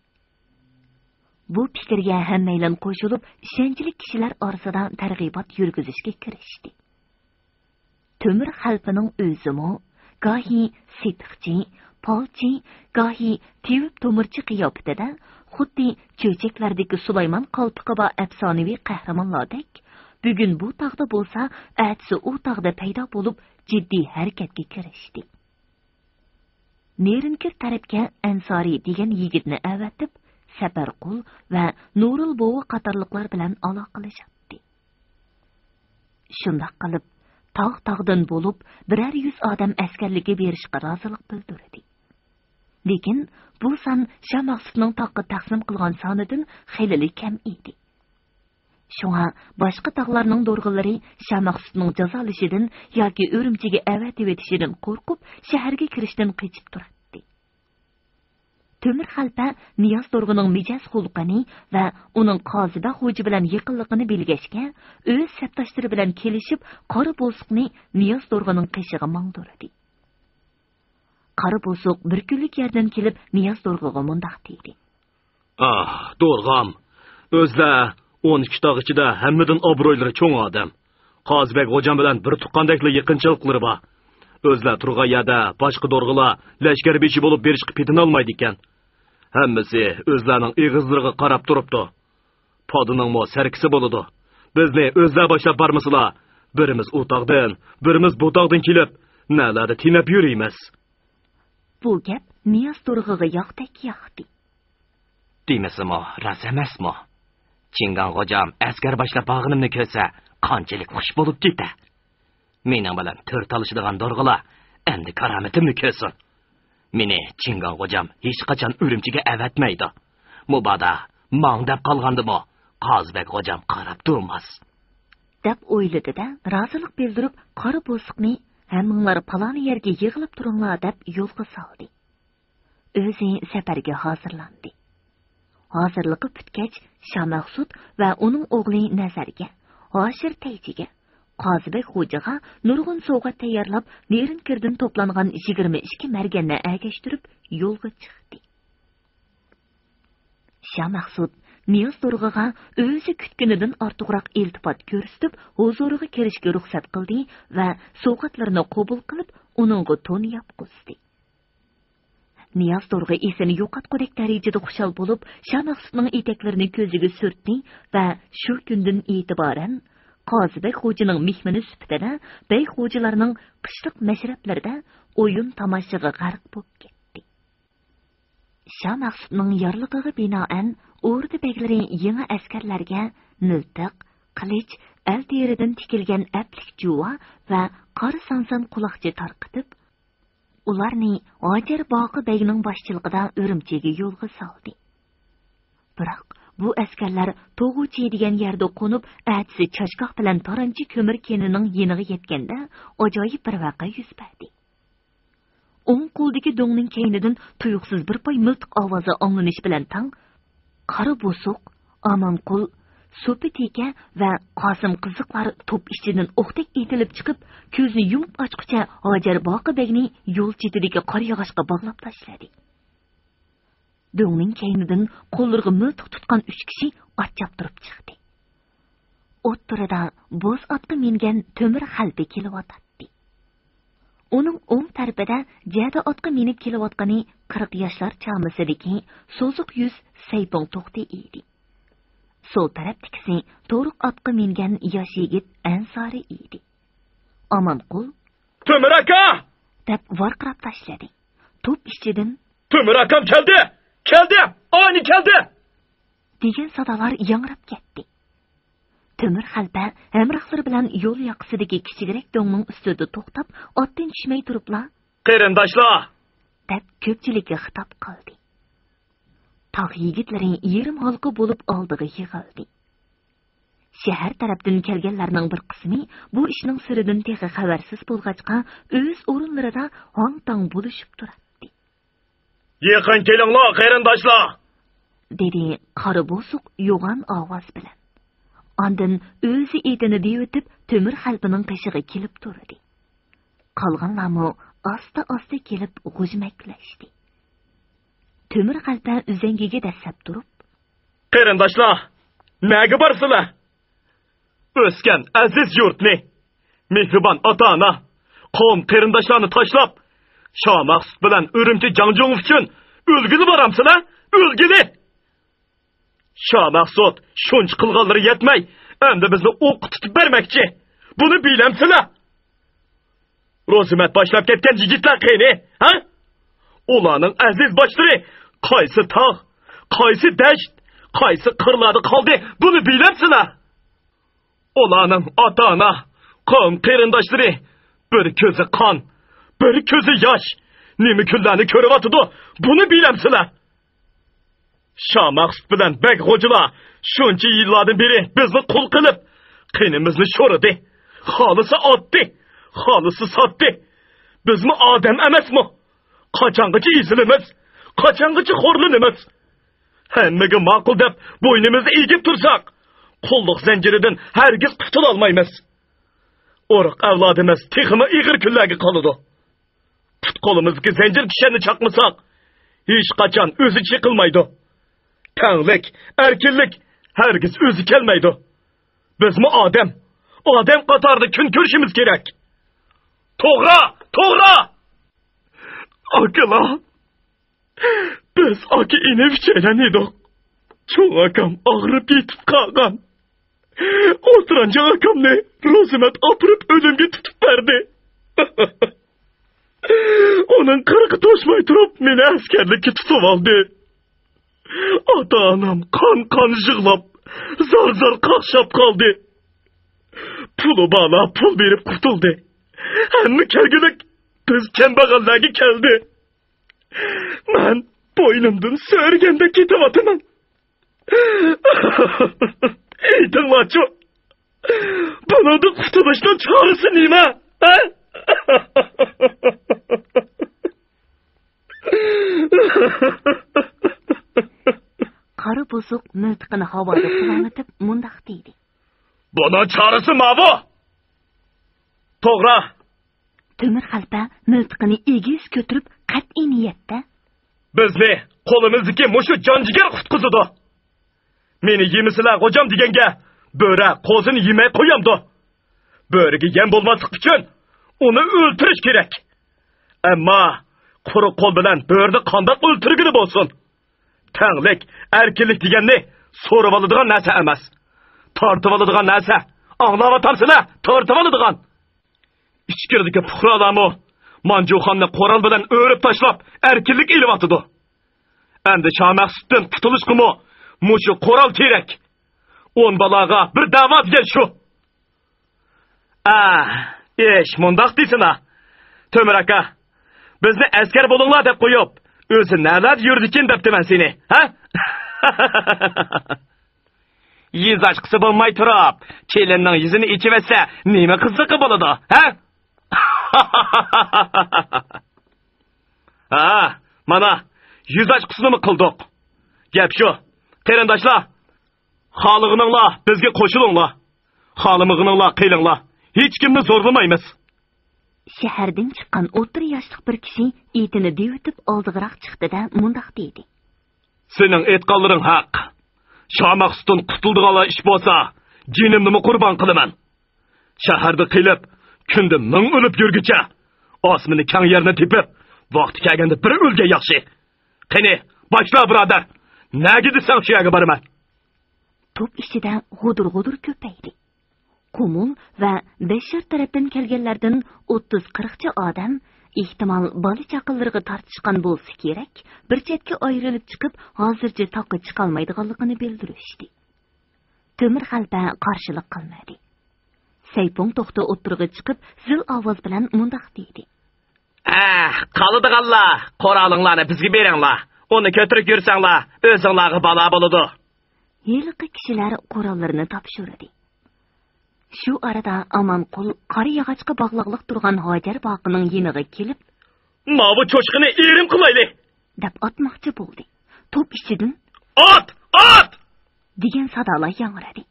بۇ پىكىرگە ھەممەيلەن قوشۇلۇپ، ئىشەنچلىك كىشىلەر ئارىسىدا تەرغىبات يۈرگۈزۈشكە كىرىشتى. تۆمۈر خەلپىنىڭ ئۆزىمۇ گاھى سېتىقچى، پالچى، گاھى تېۋىپ تومۇرچى قىياپىتىدە، خۇددى چۆچەكلەردىكى سۇلايمان قالپىقى بار ئەپسانىۋى قەھرىمانلاردەك، بۈگۈن بۇ تاغدا بولسا، ئەتىسى ئۇ تاغدا پەيدا بولۇپ، جىددىي ھەرىكەتكە كىرىشتى. نېرىنكىر تەرەپكە ئەنسارى دېگەن يىگىتنى ئەۋەتىپ، سەپەرقۇل ۋە نۇرۇل بوۋا قاتارلىقلار بىلەن ئالاقىلىشاتتى. شۇنداق قىلىپ، تاغ-تاغدىن بولۇپ، بىرەر يۈز ئادەم ئەسكەرلىككە بېرىشقا رازىلىق بىلدۈردى. لېكىن بۇ سان شاھ مەخسۇتنىڭ تاغقا تەقسىم قىلغان سانىدىن خېلىلا كەم ئىدى. شۇڭا باشقا تاغلارنىڭ دورغىلىرى شامەخسۇتنىڭ جازالىشىدىن ياكى ئۈرۈمچىگە ئەۋەتىۋېتىشىدىن قورقۇپ، شەھەرگە كىرىشتىن قېچىپ تۇراتتى. تۆمۈر خەلپە نىياز دورغىنىڭ مىجەز خۇلقىنى ۋە ئۇنىڭ قازىبەگ خوجا بىلەن يېقىنلىقىنى بىلگەچكە، ئۆز سەپداشلىرى بىلەن كېلىشىپ، قارا بوسۇقنى نىياز دورغىنىڭ قېشىغا ماڭدۇردى. قارا بوسۇق بىر كۈنلۈك يەردىن كېلىپ، نىياز دورغىغا مۇنداق دېدى. ئاھ، دورغام، ئۆزلەر ئون ئىككى تاغ ئىچىدە ھەممىدىن ئابرۇيلىرى چوڭ ئادەم. قازىبەگ غوجام بىلەن بىر تۇغقاندەكلا يېقىنچىلىقلىرى بار. ئۆزلەر تۇرغان يەردە باشقا دورغىلار لەشكەر بېشى بولۇپ بېرىشقا پېتىنالمايدىكەن. ھەممىسى ئۆزلەرنىڭ ئېغىزلىرىغا قاراپ تۇرۇپتۇ. پادىنىڭمۇ سەركىسى بولىدۇ. بىزنى ئۆزلەر باشلاپ بارمىسىلا، بىرىمىز ئۇ تاغدىن، بىرىمىز بۇ تاغدىن كېلىپ، نەلەردە تېنەپ يۈرىمىز. بۇ گەپ نىياز دورغىغا ياغدەك ياقتى. دېمىسىمۇ راست ئەمەسمۇ؟ چىڭگاڭ غوجام ئەسكەر باشلاپ بارغىنىمنى كۆرسە، قانچىلىك خۇش بولۇپ كېتە. مېنىڭ بىلەن تۆر تالىشىدىغان دورغىلار ئەمدى كارامىتىمنى كۆرسۇن. مېنى چىڭگاڭ غوجام ھېچقاچان ئۈرۈمچىگە ئەۋەتمەيدۇ. مۇبادا ماڭ دەپ قالغاندىمۇ، قازىبەگ غوجام قاراپ تۇرماس. دەپ ئويلىدى-دە، رازىلىق بىلدۈرۈپ، قارا بوسۇقنى ھەممىڭلار پالان يەرگە يىغىلىپ تۇرۇڭلار دەپ يولغا سالدى. ئۆزى سەپەرگە ھازىرلاندى. ھازىرلىقى پۈتكەچ، شامەخسۇت ۋە ئۇنىڭ ئوغلى نەزەرگە، ھاشىر تەيچىگە، قازىبەگ خوجىغا نۇرغۇن سوۋغات تەييارلاپ، نېرىنكىردىن توپلانغان يىگىرمە ئىككى مەرگەننى ئەگەشتۈرۈپ يولغا چىقتى. شامەخسۇت نىياز دورغىغا ئۆزى كۈتكىنىدىن ئارتۇقراق ئىلتىپات كۆرسىتىپ، ھۇزۇرىغا كىرىشكە رۇخسەت قىلدى ۋە سوۋغاتلىرىنى قوبۇل قىلىپ، ئۇنىڭغا تون ياپقۇزدى. نىياز دورغا ئېسىنى يوقاتقۇدەك دەرىجىدە خۇشال بولۇپ، شامەخسۇتنىڭ ئېتەكلىرىنى كۆزىگە سۈرتتى ۋە شۇ كۈندىن ئېتىبارەن قازىبەگ خوجىنىڭ مېھمىنى سۈپىتىدە بەگ خوجىلارنىڭ قىشلىق مەشرەپلىرىدە ئويۇن تاماشىغا غەرق بولۇپ كەتتى. شامەخسۇتنىڭ يارلىقىغا بىنائەن، ئوردا بەگلىرى يېڭى ئەسكەرلەرگە مىلتىق، قىلىچ، ئەل تېرىدىن تىكىلگەن ئەپلىك جۇۋا ۋە قارا سانسان قۇلاقچى تارقىتىپ، ئۇلارنى ھاجەر باقى بەگنىڭ باشچىلىقىدا ئۈرۈمچىگە يولغا سالدى. بىراق، بۇ ئەسكەرلەر توغۇچى دېگەن يەردە قونۇپ، ئەتىسى چاشگاھ بىلەن تارانچى كۆمۈر كېنىنىڭ يېنىغا يەتكەندە، ئاجايىپ بىر ۋەقە يۈز بەردى. ئوڭ قولدىكى دۆڭنىڭ كەينىدىن تۇيۇقسىز بىر پاي مىلتىق ئاۋازى ئاڭلىنىشى بىلەن تەڭ، قارا بوسۇق، ئامانقۇل، سوپى تېكە ۋە قاسىم قىزىقلار توپ ئىچىدىن ئوقتەك ئېتىلىپ چىقىپ، كۆزنى يۇمۇپ ئاچقۇچە ھاجەر باقى بەگنى يول چېتىدىكى قار ياغاچقا باغلاپ تاشلىدى. دۆڭنىڭ كەينىدىن قوللىرىغا مىلتىق تۇتقان ئۈچ كىشى ئات چاپتۇرۇپ چىقتى. ئوتتۇرىدا بوز ئاتقا مىنگەن تۆمۈر خەلپە كېلىۋاتاتتى. ئۇنىڭ ئوڭ تەرىپىدە جەدە ئاتقا مىنىپ كېلىۋاتقىنى قىرىق ياشلار چامىسىدىكى سوزۇق يۈز سەيپىڭ توختى ئىدى. سول تەرەپتىكىسى تورۇق ئاتقا مىنگەن ياش يىگىت ئەنسارى ئىدى. ئامانقۇل، «تۆمۈر ئاكا!» دەپ ۋارقىراپ تاشلىدى. توپ ئىچىدىن، «تۆمۈر ئاكام كەلدى! كەلدى! ئانى كەلدى!» دېگەن سادالار ياڭراپ كەتتى. تۆمۈر خەلپە ھەمراھلىرى بىلەن يول ياقىسىدىكى كىچىكرەك دۆڭنىڭ ئۈستىدە توختاپ، ئاتتىن چۈشمەي تۇرۇپلا، «قېرىنداشلار!» دەپ كۆپچىلىككە خىتاب قىلدى. تاغ يىگىتلىرى يېرىم ھالقا بولۇپ ئالدىغا يىغىلدى. شەھەر تەرەپتىن كەلگەنلەرنىڭ بىر قىسمى بۇ ئىشنىڭ سىرىدىن تېخى خەۋەرسىز بولغاچقا، ئۆز ئورۇنلىرىدا ھاڭ-تاڭ بولۇشۇپ تۇراتتى. «يېقىن كېلىڭلار، قېرىنداشلار!» دېدى قارا بوسۇق يوغان ئاۋاز بىلەن. ئاندىن ئۆزى ئېتىنى دېۋىتىپ، تۆمۈر خەلپىنىڭ قېشىغا كېلىپ تۇردى. قالغانلارمۇ ئاستا-ئاستا كېلىپ غۇژمەكلەشتى. تۆمۈر خەلپە ئۈزەڭگىگە دەسسەپ تۇرۇپ، «قېرىنداشلار، نەگە بارسىلەر؟ ئۆسكەن ئەزىز يۇرتنى، مېھرىبان ئاتا-ئانا، قوۋم قېرىنداشلارنى تاشلاپ، شامەخسۇت بىلەن ئۈرۈمچى جاڭجۇڭ ئۈچۈن ئۆلگىلى بارامسىلەر؟ ئۆلگىلى!» شامەخسۇت شۇنچە قىلغانلىرى يەتمەي، ئەمدى بىزنى ئوققا تۇتۇپ بەرمەكچى. بۇنى بىلەمسىلەر؟ روزىمەت باشلاپ كەتكەن يىگىتلەر قېنى، ھە؟ ئۇلارنىڭ ئەزىز باشلىرى قايسى تاغ، قايسى دەشت، قايسى قىرلاردا قالدى، بۇنى بىلەمسىلەر؟ ئۇلارنىڭ ئاتا-ئانا، قوۋم قېرىنداشلىرى بىر كۆزى قان، بىر كۆزى ياش، نېمە كۈنلەرنى كۆرۈۋاتىدۇ، بۇنى بىلەمسىلەر؟ شامەخسۇت بىلەن بەگ غوجىلار شۇنچە يىللاردىن بېرى بىزنى قۇل قىلىپ، قېنىمىزنى شورىدى. خالىسا ئاتتى، خالىسا ساتتى. بىزمۇ ئادەم ئەمەسمۇ؟ قاچانغىچە ئېزىلىمىز؟ قاچانغىچە خورلىنىمىز؟ ھەممىگە ماقۇل دەپ بوينىمىزنى ئېگىپ تۇرساق، قۇللۇق زەنجىرىدىن ھەرگىز قۇتۇلالمايمىز. ئۇرۇق ئەۋلادىمىز تېخىمۇ ئېغىر كۈنلەرگە قالىدۇ. پۇت-قولىمىزدىكى زەنجىر كىشەننى چاقمىساق، ھېچقاچان ئۆزى چېقىلمايدۇ. تەڭلىك، ئەركىنلىك ھەرگىز ئۆزى كەلمەيدۇ. بىزمۇ ئادەم، ئادەم قاتارىدا كۈن كۆرۈشىمىز كېرەك. توغرا، توغرا! ئاكىلار، بىز ئاكا-ئىنى ئۈچەيلەن ئىدۇق. چوڭ ئاكام ئاغرىپ يېتىپ قالغان. ئولتۇرانجىق ئاكامنى رۇزۇمەت ئاپىرىپ ئۆلۈمگە تۇتۇپ بەردى. ئۇنىڭ قىرىقى توشماي تۇرۇپ، مېنى ئەسكەرلىككە تۇتۇۋالدى. ئاتا-ئانام قان-قان يىغلاپ، زار-زار قاقشاپ قالدى. پۇلى بارلار پۇل بېرىپ قۇتۇلدى. ھەممە كەلگۈلۈك بىز كەمبەغەللەرگە كەلدى. مەن بوينۇمدىن سۆرىگەندەك كېتىۋاتىمەن. ئېيتىڭلارچۇ، بۇنىڭدىن قۇتۇلۇشنىڭ چارىسى نېمە؟ ھە؟ قارا بۇزۇق مىلتىقىنى ھاۋادا پۇلاڭلىتىپ مۇنداق دېدى. بۇنىڭ چارىسى ماۋۇ! توغرا! تۆمۈر خەلپە مىلتىقىنى ئېگىز كۆتۈرۈپ، قەتئىي نىيەتتە. بىزنى قولىمىزدىكى مۇشۇ جان-جىگەر قۇتقۇزىدۇ. مېنى يېمىسىلە غوجام دېگەنگە، بۆرە قوزىنى يېمەي قويامدۇ؟ بۆرىگە يەم بولماسلىق ئۈچۈن ئۇنى ئۆلتۈرۈش كېرەك. ئەمما قۇرۇق قول بىلەن بۆرىنى قانداق ئۆلتۈرگىلى بولسۇن؟ تەڭلىك، ئەركىنلىك دېگەننى سورىۋالىدىغان نەرسە ئەمەس. تارتىۋالىدىغان نەرسە. ئاڭلاۋاتامسىلە؟ تارتىۋالىدىغان. ئىچكىرىدىكى پۇقرالارمۇ مانجۇخاننى قورال بىلەن ئۆرۈپ تاشلاپ، ئەركىنلىك ئېلىۋاتىدۇ. ئەمدى شامەخسۇتتىن قۇتۇلۇشقىمۇ مۇشۇ قورال كېرەك. ئون بالاغا بىر دەۋا دېگەن شۇ. ئا، ئىش مۇنداق دېسىنا. تۆمۈر ئاكا، بىزنى ئەسكەر بولۇڭلار دەپ قويۇپ، ئۆزى نەلەردە يۈرىدىكىن دەپتىمەن سېنى، ھە؟ يۈز ئاچقۇسى بولماي تۇرۇپ، كېلىننىڭ يۈزىنى ئېچىۋەتسە، نېمە قىزىقى بولىدۇ، ھە؟ ھا، مانا، يۈز ئاچقۇسىنىمۇ قىلدۇق. گەپ شۇ، قېرىنداشلار، خالىغىنىڭلار بىزگە قوشۇلۇڭلار. خالىمىغىنىڭلار قېلىڭلار. ھېچكىمنى زورلىمايمىز. شەھەردىن چىققان ئوتتۇرا ياشلىق بىر كىشى ئېتىنى دېۋىتىپ ئالدىغىراق چىقتى-دە، مۇنداق دېدى. سېنىڭ ئېيتقانلىرىڭ ھەق. شامەخسۇتتىن قۇتۇلىدىغانلا ئىش بولسا، جېنىمنىمۇ قۇربان قىلىمەن. شەھەردە قېلىپ، كۈندە مىڭ ئۆلۈپ يۈرگۈچە، ئاسمىنى كەڭ يەرنى تېپىپ، ۋاقتى كەلگەندە بىر ئۆلگەن ياخشى. قېنى، باشلا، بۇرادەر. نەگە دېسەڭ، شۇ يەرگە بارىمەن. توپ ئىچىدە غۇدۇر-غۇدۇر كۆپەيدى. قۇمۇل ۋە بەششار تەرەپتىن كەلگەنلەردىن ئوتتۇز-قىرىقچە ئادەم، ئېھتىمال، بالا-چاقىلىرىغا تارتىشقان بولسا كېرەك، بىر چەتكە ئايرىلىپ چىقىپ، ھازىرچە تاغقا چىقالمايدىغانلىقىنى بىلدۈرۈشتى. تۆمۈر خەلپە قارشىلىق قىلمىدى. سەيپۇڭ توختى ئوتتۇرىغا چىقىپ، زىل ئاۋاز بىلەن مۇنداق دېدى. ئەھ، قالىدىغانلار، قورالىڭلارنى بىزگە بېرىڭلار. ئۇنى كۆتۈرۈپ يۈرسەڭلار، ئۆزۈڭلارغا بالا بولىدۇ. ھېلىقى كىشىلەر قوراللىرىنى تاپشۇردى. شۇ ئارىدا ئامانقۇل قارا ياغاچقا باغلاقلىق تۇرغان ھاجەر باقىنىڭ يېنىغا كېلىپ، ماۋۇ چوشقىنى ئېرىم قىلايلى! دەپ ئاتماقچى بولدى. توپ ئىچىدىن، ئات! ئات! دېگەن سادالار ياڭرىدى.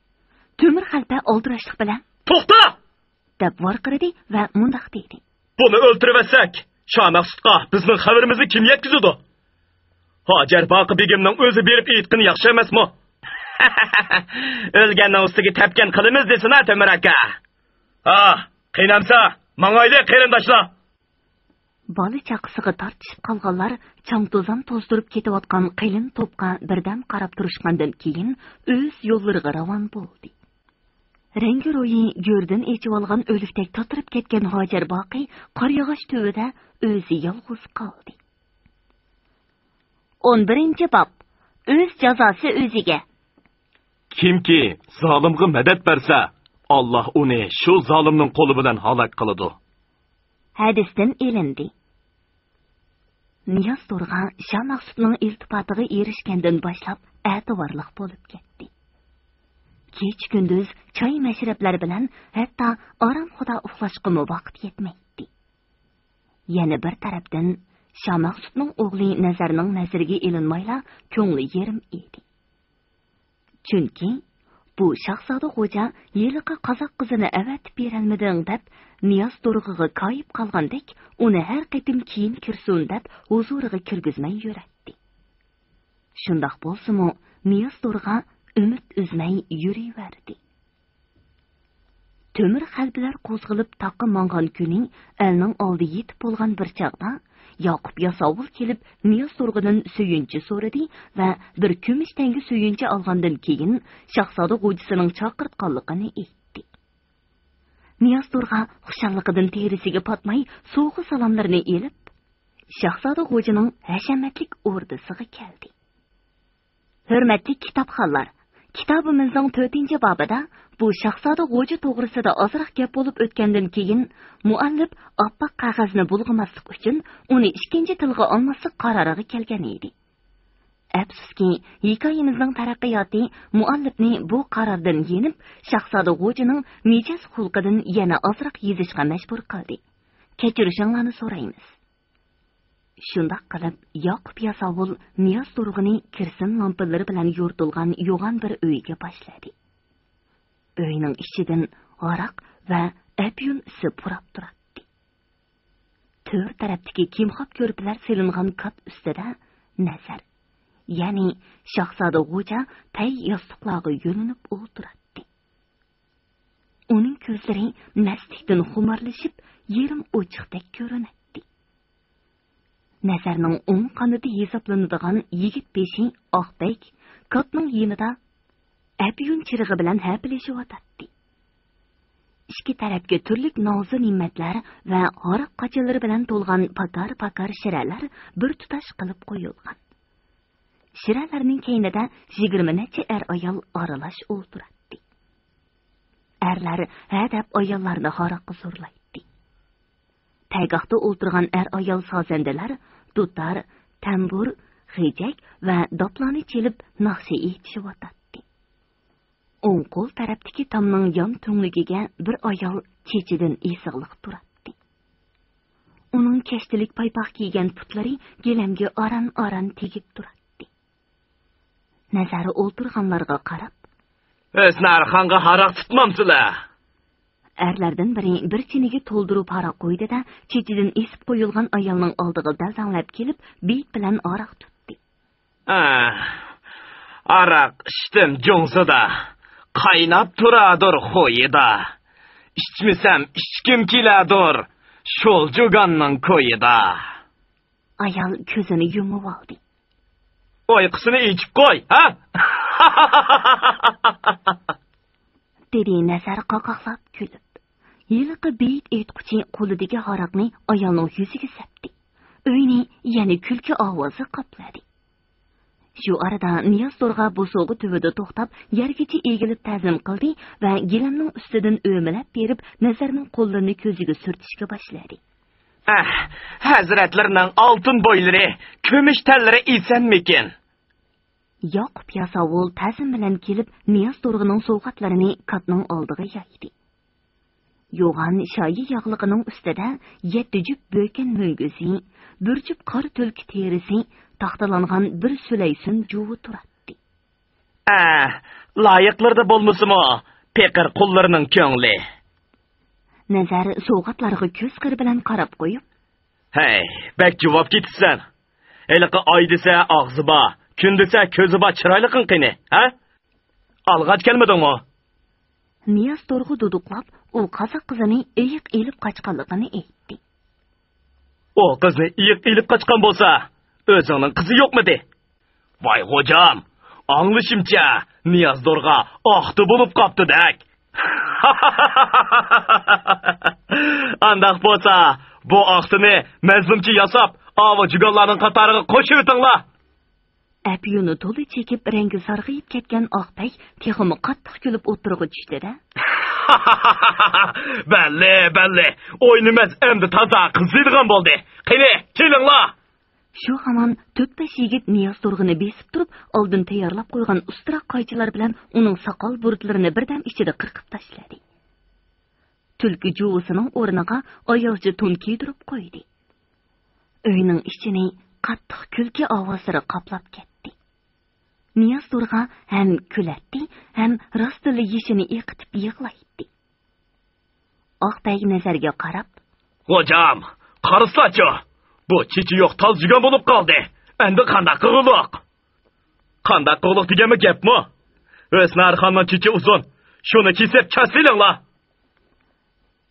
تۆمۈر خەلپە ئالدىراشلىق بىلەن، توختا! دەپ ۋارقىرىدى ۋە مۇنداق دېدى. بۇنى ئۆلتۈرۈۋەتسەك، شامەخسۇتقا بىزنىڭ خەۋىرىمىزنى كىم يەتكۈزىدۇ؟ ھاجەر باقى بېگىمنىڭ ئۆزى بېرىپ ئېيتقىنى ياخشى ئەمەسمۇ؟ ئۆلگەننىڭ ئۈستىگە تەپكەن قىلىمىز دېسىنا، تۆمۈر ئاكا. ھا، قېنى ئەمسە، ماڭايلى، قېرىنداشلار! بالا-چاقىسىغا تارتىشىپ قالغانلار چاڭ-توزان توزدۇرۇپ كېتىۋاتقان قېلىن توپقا بىردەم قاراپ تۇرۇشقاندىن كېيىن، ئۆز يوللىرىغا راۋان بولدى. رەڭگى-رويى گۆردىن ئېچىۋالغان ئۆلۈكتەك تاتىرىپ كەتكەن ھاجەر باقى قارىياغاچ تۈۋىدە ئۆزى يالغۇز قالدى. ئون بىرىنچى باب. ئۆز جازاسى ئۆزىگە. كىمكى زالىمغا مەدەت بەرسە، ئاللاھ ئۇنى شۇ زالىمنىڭ قولى بىلەن ھالاك قىلىدۇ. ھەدىستىن ئېلىندى. نىياز تورغا شامەخسۇتنىڭ ئىلتىپاتىغا ئېرىشكەندىن باشلاپ ئەتىۋارلىق بولۇپ كەتتى. كېچە-كۈندۈز چاي-مەشرەپلەر بىلەن ھەتتا ئارامخۇدا ئۇخلاشقىمۇ ۋاقىت يەتمەيتتى. يەنە بىر تەرەپتىن، شامەخسۇتنىڭ ئوغلى نەزەرنىڭ نەزىرىگە ئېلىنمايلا كۆڭلى يېرىم ئىدى. چۈنكى بۇ شاھزادە غوجا ھېلىقى قازاق قىزىنى ئەۋەتىپ بېرەلمىدىڭ دەپ، نىياز دورغىغا كايىپ قالغاندەك، ئۇنى ھەر قېتىم كېيىن كىرسۇن دەپ ھۇزۇرىغا كىرگۈزمەي يۈرەتتى. شۇنداق بولسىمۇ، نىياز دورغا ئۈمىد ئۈزمەي يۈرۈۋەردى. تۆمۈر خەلپىلەر قوزغىلىپ تاغقا ماڭغان كۈنى ئەلنىڭ ئالدى يېتىپ بولغان بىر چاغدا، ياقۇپ ياساۋۇل كېلىپ، نىياز دورغىدىن سۆيۈنچى سورىدى ۋە بىر كۈمۈش تەڭگە سۆيۈنچى ئالغاندىن كېيىن، شاھزادە غوجىسىنىڭ چاقىرتقانلىقىنى ئېيتتى. نىياز دورغا خۇشاللىقىدىن تېرىسىگە پاتماي، سوۋغا سالاملىرىنى ئېلىپ، شاھزادە غوجىنىڭ ھەشەمەتلىك ئوردىسىغا كەلدى. ھۆرمەتلىك كىتابخانلار، كىتابىمىزنىڭ تۆتىنچى بابىدا بۇ شاھزادە غوجا توغرىسىدا ئازراق گەپ بولۇپ ئۆتكەندىن كېيىن، مۇئەللىپ ئاپئاق قەغەزنى بۇلغىماسلىق ئۈچۈن، ئۇنى ئىككىنچى تىلغا ئالماسلىق قارارىغا كەلگەن ئىدى. ئەپسۇسكى، ھېكايىمىزنىڭ تەرەققىياتى مۇئەللىپنى بۇ قاراردىن يېنىپ، شاھزادە غوجىنىڭ مىجەز خۇلقىدىن يەنە ئازراق يېزىشقا مەجبۇر قىلدى. كەچۈرۈشۈڭلارنى سورايمىز. شۇنداق قىلىپ، ياقۇپ ياساۋۇل نىياز دورغىنى كېرسىن لامپىلىرى بىلەن يورۇتۇلغان يوغان بىر ئۆيگە باشلىدى. ئۆينىڭ ئىچىدىن ھاراق ۋە ئەپيۈن ئىسى پۇراپ تۇراتتى. تۆر تەرەپتىكى كىمخاپ كۆرپىلەر سېلىنغان كات ئۈستىدە نەزەر، يەنى شاھزادە غوجا پەي ياستۇقلارغا يۆلىنىپ ئولتۇراتتى. ئۇنىڭ كۆزلىرى مەستلىكتىن خۇمارلىشىپ، يېرىم ئوچۇقتەك كۆرۈنەتتى. نەزەرنىڭ ئوڭ قانىتى ھېسابلىنىدىغان يىگىت بېشى ئاقبەگ كاتنىڭ يېنىدا ئەپيۈن چىرىغى بىلەن ھەپىلىشىۋاتاتتى. ئىككى تەرەپكە تۈرلۈك نازۇ نېمەتلەر ۋە ھاراق قاچىلىرى بىلەن تولغان پاكار-پاكار شىرەلەر بىر تۇتاش قىلىپ قويۇلغان. شىرەلەرنىڭ كەينىدە يىگىرمە نەچچە ئەر-ئايال ئارىلاش ئولتۇراتتى. ئەرلەر ھە دەپ ئاياللارنى ھاراققا زورلايتتى. تەگاھتا ئولتۇرغان ئەر-ئايال سازەندىلەر دۇتار، تەمبۇر، غېجەك ۋە داپلارنى چېلىپ ناخشا ئېيتىشىۋاتاتتى. ئوڭ قول تەرەپتىكى تامنىڭ يان تۈڭلۈكىگە بىر ئايال چېچىدىن ئېسىقلىق تۇراتتى. ئۇنىڭ كەشتىلىك پايپاق كىيگەن پۇتلىرى گىلەمگە ئاران-ئاران تېگىپ تۇراتتى. نەزەر ئولتۇرغانلارغا قاراپ، ھۆسنارخانغا ھاراق تۇتمامسىلەر؟ ئەرلەردىن بىرى بىر چىنىگە تولدۇرۇپ ھاراق قويدى-دە، چېچىدىن ئېسىپ قويۇلغان ئايالنىڭ ئالدىغا دەلدەڭلەپ كېلىپ، بېيىت بىلەن ھاراق تۇتتى. ئە، ھاراق ئىچتىم جۇڭزىدا، قايناپ تۇرادۇر خۇيىدا. ئىچمىسەم ئىچكۈم كېلەدۇر شولجۇگاننىڭ كويىدا. ئايال كۆزىنى يۇمۇۋالدى. ئۇيقۇسىنى ئېچىپ قوي، ھە؟ دېدى نەزەر قاقاقلاپ كۈلۈپ. ھېلىقى بېيىت ئېيتقۇچى قولىدىكى ھاراقنى ئايالنىڭ يۈزىگە سەپتى. ئۆينى يەنە كۈلكە ئاۋازى قاپلىدى. شۇ ئارىدا نىياز تورغا بوسۇغا تۈۋىدە توختاپ، يەرگىچە ئېگىلىپ تەزىم قىلدى ۋە گىلەمنىڭ ئۈستىدىن ئۆمىلەپ بېرىپ، نەزەرنىڭ قوللىرىنى كۆزىگە سۈرتۈشكە باشلىدى. ئەھ، ھەزرەتلىرىنىڭ ئالتۇن بويلىرى، كۈمۈش تەنلىرى ئېسەنمىكىن؟ ياقۇپ ياساۋۇل تەزىم بىلەن كېلىپ، نىياز تورغىنىڭ سوۋغاتلىرىنى كاتنىڭ ئالدىغا يايدى. يوغان شايى ياغلىقىنىڭ ئۈستىدە يەتتە جۈپ بۆكەن مۈڭگۈزى، بىر جۈپ قارا تۈلكە تېرىسى، تاختىلانغان بىر سۈلەيسۈن جۇۋا تۇراتتى. ئە، لايىقلىرىدا بولمىسىمۇ، پېقىر قۇللىرىنىڭ كۆڭلى. نەزەر سوۋغاتلارغا كۆز قىرى بىلەن قاراپ قويۇپ، ھەي، بەك جۇۋاپ كېتىپسەن. ھېلىقى ئاي دېسە ئاغزى بار، كۈن دېسە كۆزى بار چىرايلىقىڭ قېنى، ھە؟ ئالغاچ كەلمىدىڭمۇ؟ نىياز تورغا دۇدۇقلاپ، ئۇ قازاق قىزىنى ئېيىق ئېلىپ قاچقانلىقىنى ئېيتتى. ئۇ قىزنى ئېيىق ئېلىپ قاچقان بولسا، ئۆزۈڭنىڭ قىزى يوقمىدى؟ ۋاي خوجام، ئاڭلىشىمچە، نىياز دورغا ئاختا بولۇپ قاپتۇدەك. ئانداق بولسا، بۇ ئاختىنى مەزلۇمچە ياساپ، ئاۋۇ جۇگانلارنىڭ قاتارىغا قوشۇۋېتىڭلار. ئەپيۈنى تولا چېكىپ، رەڭگى سارغىيىپ كەتكەن ئاقبەگ تېخىمۇ قاتتىق كۈلۈپ ئوتتۇرىغا چۈشتى-دە. بەللى، بەللى، ئوينىمەز ئەمدى تازا قىزىيدىغان بولدى. قېنى، كېلىڭلار! شۇ ھامان تۆت-بەش يىگىت نىياز تورغىنى بېسىپ تۇرۇپ، ئالدىن تەييارلاپ قويغان ئۇستىراق قايچىلار بىلەن ئۇنىڭ ساقال بۇرۇتلىرىنى بىردەم ئىچىدە قىرقىپ تاشلىدى. تۈلكە جۇۋىسىنىڭ ئورنىغا ئايالچە تون كىيدۈرۈپ قويدى. ئۆينىڭ ئىچىنى قاتتىق كۈلكە ئاۋازلىرى قاپلاپ كەتتى. نىياز تورغا ھەم كۈلەتتى، ھەم راستتىنلا يېشىنى ئېقىتىپ يىغلايتتى. ئاقبەگ نەزەرگە قاراپ، «خوجام، قارىساچۇ، بۇ چېچى يوق تاز جۈگەن بولۇپ قالدى. ئەمدى قانداق قىلغۇلۇق؟» «قانداق قىلغۇلۇق دېگەنمۇ گەپمۇ؟ ھۆسنارخاننىڭ چېچى ئۇزۇن، شۇنى كېسىپ چاچ سېلىڭلار.»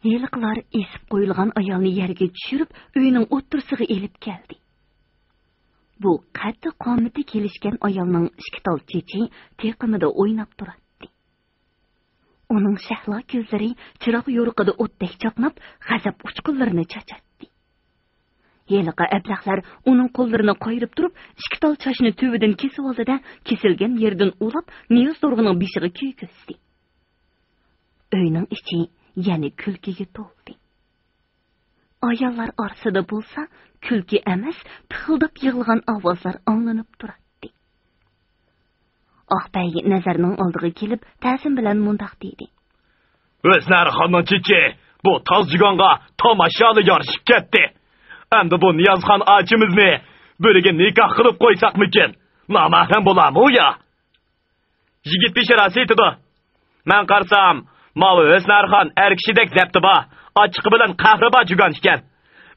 ھېلىقىلار ئېسىپ قويۇلغان ئايالنى يەرگە چۈشۈرۈپ، ئۆينىڭ ئوتتۇرىسىغا ئېلىپ كەلدى. بۇ قەددى-قامىتى كېلىشكەن ئايالنىڭ ئىككى تال چېچى تېقىمىدا ئويناپ تۇراتتى. ئۇنىڭ شەھلا كۆزلىرى چىراغ يورۇقىدا ئوتتەك چاقناپ، غەزەپ ئۇچقۇنلىرىنى چاچاتتى. ھېلىقى ئەبلەخلەر ئۇنىڭ قوللىرىنى قايرىپ تۇرۇپ، ئىككى تال چاچنى تۈۋىدىن كېسىۋالدى-دە، كېسىلگەن يېرىدىن ئۇلاپ، نىياز تورغىنىڭ بېشىغا كىيگۈزدى. ئۆينىڭ ئىچى يەنە كۈلكىگە تولدى. ئاياللار ئارىسىدا بولسا كۈلكە ئەمەس، پىخىلداپ يىغلىغان ئاۋازلار ئاڭلىنىپ تۇراتتى. ئاقبەگ نەزەرنىڭ ئالدىغا كېلىپ، تەزىم بىلەن مۇنداق دېدى: «ھۆسنارخاننىڭ چېچى بۇ تاز جۈگەنغا تاماشالىق يارىشىپ كەتتى. ئەمدى بۇ نىيازخان ئاچىمىزنى بىرىگە نىكاھ قىلىپ قويساقمىكىن؟ نامەھرەم بولامۇ يا؟» يىگىت بېشى راست ئېيتىدۇ. مەن قارىسام، ماۋۇ ھۆسنارخان ئەر كىشىدەك زەپتى بار، ئاچچىقى بىلەن قەھرى بار جۈگەن ئىكەن.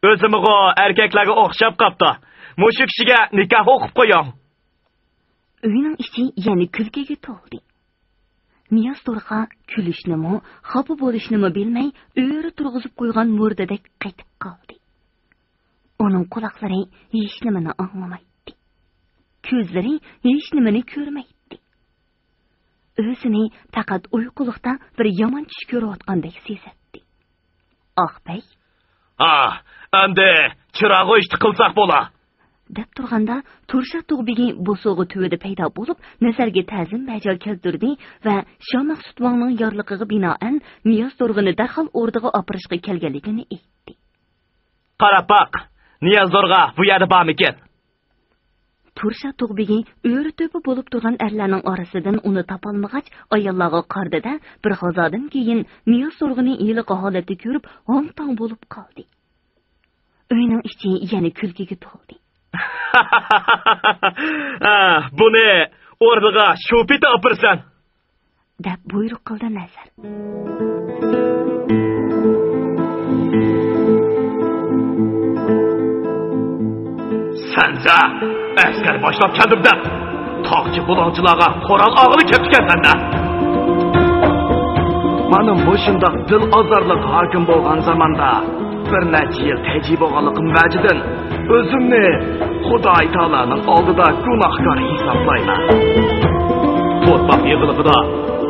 ئۆزىمىغۇ ئەركەكلەرگە ئوخشاپ قاپتۇ. مۇشۇ كىشىگە نىكاھ ئوقۇپ قويۇڭ. ئۆينىڭ ئىچى يەنە كۈلكىگە تولدى. نىياز تورغا كۈلۈشنىمۇ، خاپا بولۇشنىمۇ بىلمەي، ئۆرە تۇرغۇزۇپ قويغان مۇردىدەك قېتىپ قالدى. ئۇنىڭ قۇلاقلىرى ھېچنېمىنى ئاڭلىمايتتى. كۆزلىرى ھېچنېمىنى كۆرمەيتتى. ئۆزىنى پەقەت ئۇيقۇلۇقتا بىر يامان چۈش كۆرۈۋاتقاندەك سېزەتتى. ئاقبەگ: «ھا، ئەمدى چىراغ ئۆچتە قىلساق بولا.» دەپ تۇرغاندا، تۇرشا تۇغبىگى بوسۇغا تۈۋىدە پەيدا بولۇپ، نەزەرگە تەزىم بەجا كەلتۈردى ۋە شامەخسۇت ۋاڭنىڭ يارلىقىغا بىنائەن نىياز تورغىنى دەرھال ئوردىغا ئاپىرىشقا كەلگەنلىكىنى ئېيتتى. «قاراپ باق، نىياز تورغا بۇ يەردە بارمىكىن؟» تۇرشا تۇغبىگى ئۆرە تۆپە بولۇپ تۇرغان ئەرلەرنىڭ ئارىسىدىن ئۇنى تاپالمىغاچ، ئاياللارغا قارىدى-دە، بىر غازادىن كېيىن نىياز تورغىنى ھېلىقى ھالەتتە كۆرۈپ، ھاڭ-تاڭ بولۇپ قالدى. ئۆينىڭ ئىچى يەنە كۈلكىگە تولدى. «ھە، بۇنى ئوردىغا شۇ پېتى ئاپىرىسەن.» دەپ بۇيرۇق قىلدى نەزەر. «سەن-دە ئەسكەر باشلاپ كەلدىم دەپ، تاغچى بۇلاڭچىلارغا قورال ئالغىلى كەپتىكەنسەن-دە.» مانا مۇشۇنداق دىل ئازارلىق ھاكىم بولغان زاماندا، بىر نەچچە يىل تەجى بولغانلىقىم ۋەجىدىن، ئۆزۈمنى خۇداي تائالانىڭ ئالدىدا گۇناھكار ھېسابلايمەن. تورپاق يېغىلىقىدا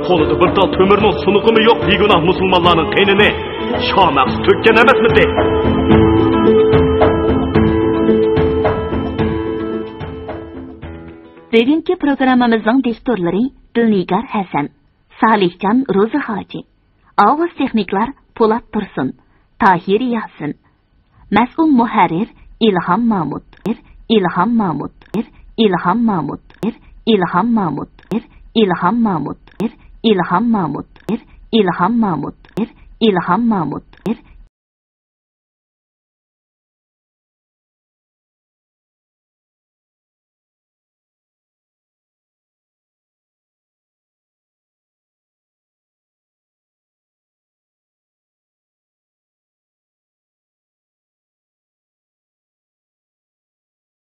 قولىدا بىر تال تۆمۈرنىڭ سۇنۇقىمۇ يوق بىگۇناھ مۇسۇلمانلارنىڭ قېنىنى شامەخسۇت تۆككەن ئەمەسمىدى؟ بۈگۈنكى پروگراممىمىزنىڭ دىكتورلىرى دىلنىگار ھەسەن، سالىھجان روزى ھاجى. ئاۋاز تېخنىكلار پولات تۇرسۇن، تاھىر ياسىن. مەسئۇل مۇھەررىر ئىلھام مامۇت، ئىلھام مامۇت، ئىلھام مامۇت،